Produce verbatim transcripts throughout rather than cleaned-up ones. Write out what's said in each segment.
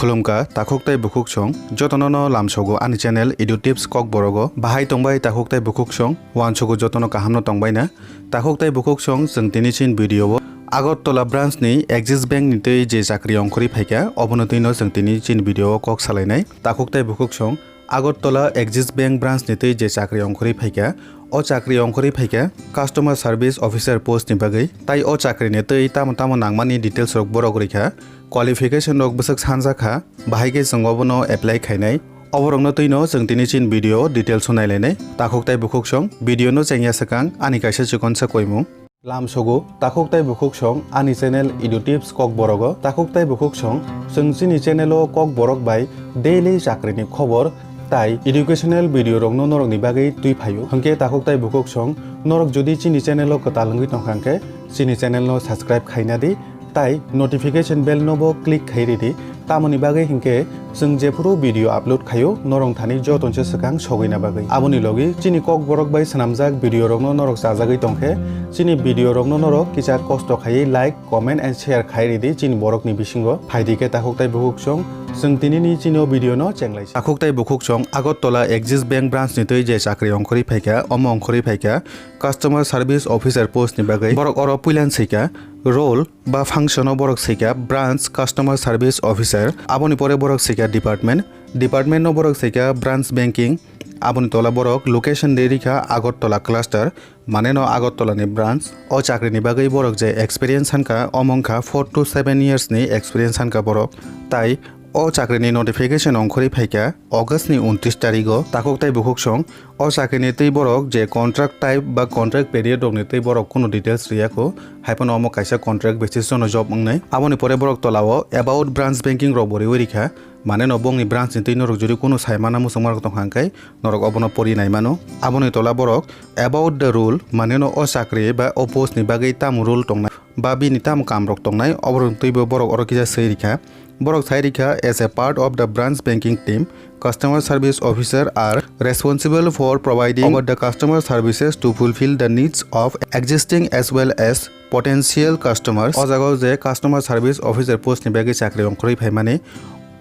Khulumkha takhuk tei bukhuk song jotono no lamsogo ani channel Edu Tips Kokborogo. Bahai tongbai takhuk tei bukhuk song, uansogo jotono kaham no tongbai na. Takhuk tei bukhuk song, chwng tini chin video o Agartala branch ni Axis Bank ni twi je chakri ongkhorwi phaikha, obono twi no chwng tini chin video o kok salainai. Takhuk tei bukhuk song, Agartala Axis Bank branch ni twi je chakri ongkhorwi phaikha, o chakri ongkhorwi phaikha customer service officer post ni bagwi. Tai o chakri ni twi tamo tamo nangmani details rok borok rikha, qualification rok bwswk sanjakha, bahai khe chwng obono apply khainai. Oborokno twino chwng tini chin video details o nailainai. Takhuk tei bukhuk song, video no chengya swkang ani kaisa chikonsa koimung. Lamsogo takhuk tei bukhuk song ani channel Edu Tips Kokborogo. Takhuk tei bukhuk song, chwng chini channel o Kokborok bai daily chakri ni khobor tai educational video rokno norok ni bagwi twi phaio. Hwnkhe takhuk tei bukhuk song, norok jodi chini channel o kwtal wngwi tongkha hwnkhe chini channel no subscribe khaina di. Tai notification bell no bo click khai ridi, tamoni bagwi hinkhe chwng jephuru video upload khaio norok thani joto se swkang sogwina bagwi. Aboni logi chini Kokborok bai swnamjak video rokno norok chajagwi tongkhe, chini video rokno norok kisa kosto khaiwi like, comment and share khai ridi chini borokni bisingo. Phaidi khe takhuk tai bukhuk song, chwng tinini chini o video no chenglaisa. Takhuk tai bukhuk song, Agartala Axis Bank branch ni twi je chakri ongkhorwi phaikha, omo ongkhorwi phaikha customer service officer post ni bagwi. Borok oro puilan swikha, role ba function o borok swikha branch customer service officer, aboni pore borok swikha department, department no borok swikha branch banking, aboni tola borok location de rikha Agartala cluster, mane no Agartala ni branch. O chakri ni bagwi borok je experience sankha, omo wngkha four to seven years ni experience sankha borok. Tai o chakri ni notification ongkhorwi phaikha August ni untris tarigo. Takhuk tai bukhuk song, o chakri ni twi borok je contract type ba contract period rok ni twi borok kunu details riya kho, hai phano omo kaisa contract basis no job wngnai. Aboni pore borok tola o about branch banking rok bo riwi rikha, mane no bongni branch ni twi norok jodi kunu sai mana muchungma rok tongkha hwnkhe norok obono pori nai mano. Aboni tola borok about the role, mane no o chakri ba o post ni bagwi tamo role tongnai ba bini tamo kam rok tongnai, oborok twibo borok oro kisa swi rikha. Borok sai rikha, as a part of the branch banking team, customer service officer are responsible for providing over the customer services to fulfill the needs of existing as well as potential customers. O jaga o je customer service officer post ni bagwi chakri ongkhorwi phaimani,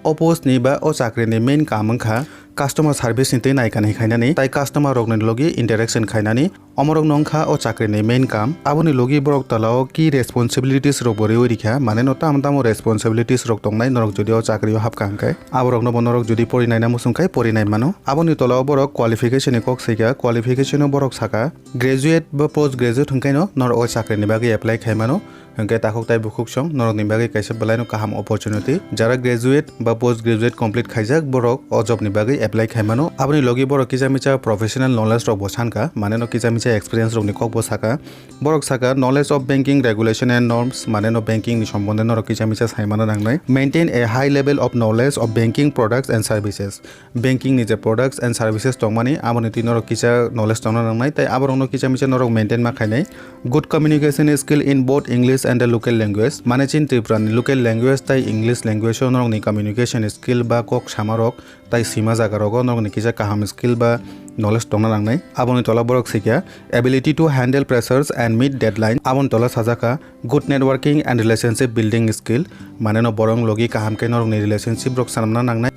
o post ni ba o chakri ni main kam wngkha customer service ni twi naikanai khainani tai customer rok ni logi interaction khainani. Omorok no wngkha o chakri ni main kam. Aboni logi borok tola o key responsibilities rok bo riwi rikha, mane no tamo tamo responsibilities rok tongnai norok jodi o chakri o hapkha hwnkhe. Aborok no bo norok jodi pori naina muchung khai pori nai mano. Aboni tola o borok qualification ni kok swikha, qualification o borok sakha graduate ba post graduate hwnkhe no norok o chakri ni bagwi apply khai mano. Hwnkhe takhuk tai bukhuk song norokni bagwi kaisa belaino kaham opportunity. Jara graduate ba post graduate complete khaijak, borok o job ni bagwi apply khai mano. Aboni logi borok kisa misa professional knowledge rok bo sankha, mane no kisa misa experience rokni kok bo saka. Borok saka, knowledge of banking regulation and norms, mane no banking ni sombonde norok kisa misa sai mano nangnai. Maintain a high level of knowledge of banking products and services. Banking ni je products and services tongmani, aboni twi norok kisa knowledge tongna nangnai, tai aborokno kisa misa norok maintain ma khainai. Good communication skill in both English and the local language. Mane chini Tripura ni local language tai English language o norokni communication skill ba kok samarok tai sima jaga rogo norokni kisa kaham skill ba knowledge tongna nangnai. Aboni tola borok sikya ability to handle pressures and meet deadlines. Aboni tola sajaka good networking and relationship building skill. Mane no borok logi kaham khe norokni relationship rok sanamna nangnai.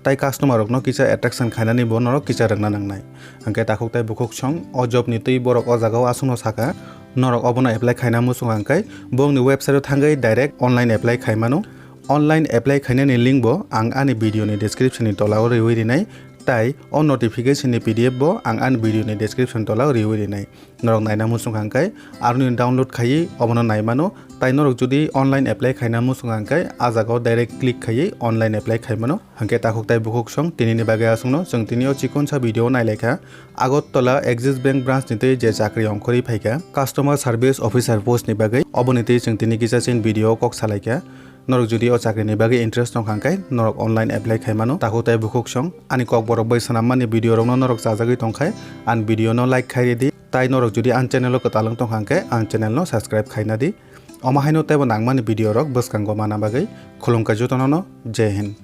Tai customer rokno kisa attraction khainani bo norok kisa rwngna nangnai. Hwnkhe takhuk tai bukhuk song o job ni twi borok o jaga o aswkno saka, norok obono apply khaina muchung hwnkhe bongni website o thangwi direct online apply khai mano. Online apply khainani link bo ang ani video ni description ni tola o riwi rinai, tai o notification ni P D F bo ang ani video ni description tola o riwi rinai. Norok naina muchung hwnkhe aroni download khaiwi obono nai mano. Tai norok jodi online apply khaina muchung hwnkhe a jaga o direct click khaiwi online apply khai mano. Hwnkhe takhuk tai bukhuk song tinini bagwi aswkno chwng tini o chikonsa video nailaikha. Agartala Axis Bank branch ni twi je chakri ongkhorwi phaikha customer service officer post ni bagwi, oboni twi chwng tini kisa chin video kok salaikha. Norok jodi o chakri ni bagwi interest tongkha hwnkhe norok online apply khai mano. Takhuk tai bukhuk song ani kok borok bai swnammani video rokno norok chajagwi tongkha, ani video no like khai ridi. Tai norok jodi ang channel o kwtal wng tongkha hwnkhe ang channel no subscribe khaina di. Omo haino teibo nangmani video rok bwskango mana bagwi. Khulumkha jotono no, Jai Hind.